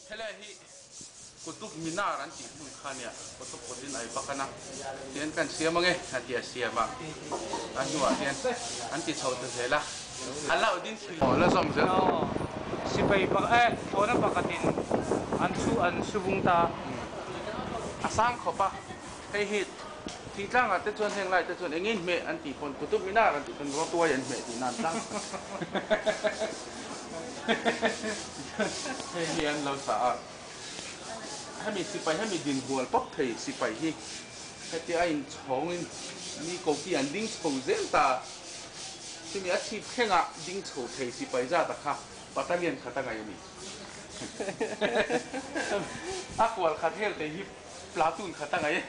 Helai hi Qutub Minar an tih hmun kha nia, Qutub kawtin a i bakan a, tihian kan siam ange a ti a siam a, a hnuah hian an ti chho ta zel a, Alauddin Khilji. Aw la zawm zel tawh. Aw sipai pak eh thlawhna pakhatin an chhu an su vung ta. A sang khawp a, hei hi thih tlangah te chuan heng lai te chuan eng in hmeh an tih pawn Qutub Minar an tih chuan rawtuai an hmeh tihna an tlang. Hei hi an lo sa a, hemi sipai hemi dinhual pawp thei sipai hi hetia a inchhawngin mi koki an ding chho zel ta, chumi a chhip thlengah ding chho thei sipai zat a kha battalion khat a ngaih a ni. A kual khat hel thei hi platoon khat a ngaih a ni.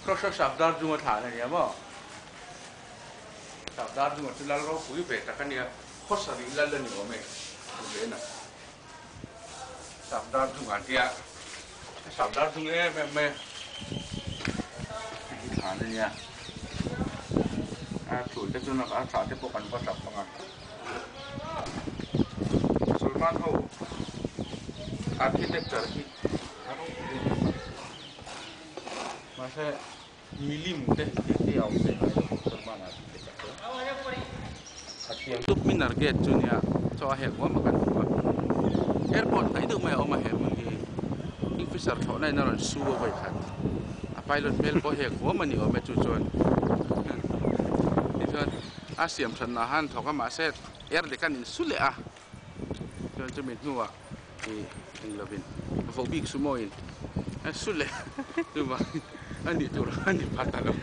Kawhra Safdar Junga thlan a nia maw? Safdar Junga chu lal ropui ve tak a nia, khawsarih lal a ni awm e, ti ve na. Safdar Junga a tia, Safdar Jung em em mai a, hei hi thlan a nia. A tul te chu a thlah te pawh kan va tap ang a. Musalman ho architecture hi a ropui em em a. Mahse milim te tih te a awm ve ngai lo Musalman architecture chuan a thiam Qutub Minar gate chu nia chaw a hel huam a kan hmu a airport hnaih deuh mai a awm a he hmun hi Kingfisher thlawhna in a rawn su a vawi khat a pilot hmel pawh hek huam a ni awm e chu chuan tichuan a siam thatna han thawk a mahse air leh kan insu leh a chuan chumi hnuah ih eng lovin voh bik su mawiin a su leh chuvangin a nih tur a ni pha ta lo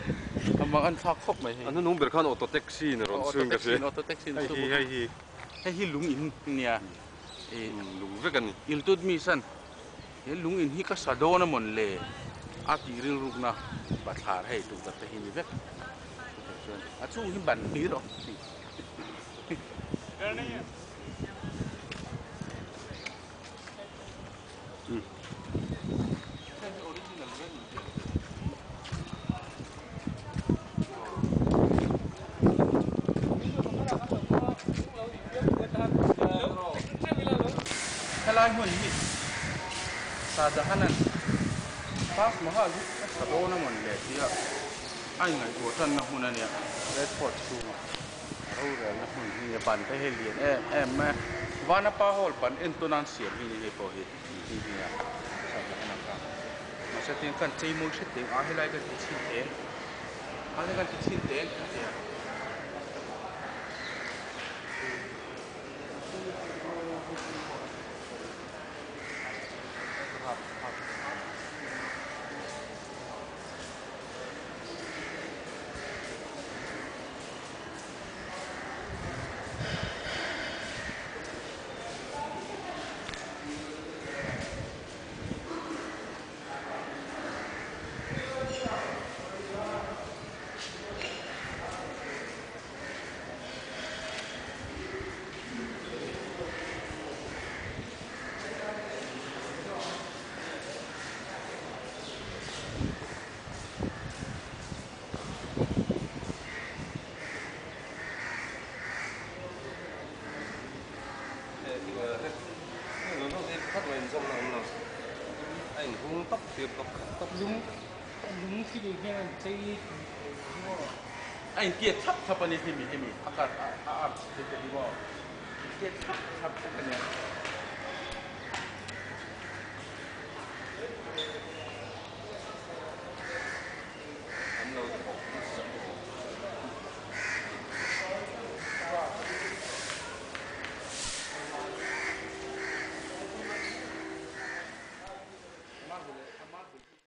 a mang an thlak khawp mai hei. A hnunung ber khan auto taxi in a rawn chhung ka hria. Auto taxi in su bawk a. Hei hi hei hi lung in nia ih lung vek a ni. Iltutmish an he lung in hi ka sa dawn a mawn le a tih rilrukna bathlar hei tukverh te hi ni vek chuan a chhung hi ban hlir aw tih. Helai hmun hi Shahjahan-a'n Taj Mahal hi a sa dawn a mawn le tia a inngaihtuah tanna hmun a nia Red Fort chhunga a rorelna hmun hi a ban te hi a lian em em mai a Vanapa Hall ban entawn an siam hi ni hei pawh hi tih hi nia Shahjahan-a kha mahse tiang khan cheimawi hret teng a helai kan ti chhin teng a helai kan ti chhin teng a tia. A intiat thlap thlap a ni hemi hemi a kar a arch te te hi maw intiat thlap thlap vek a nia.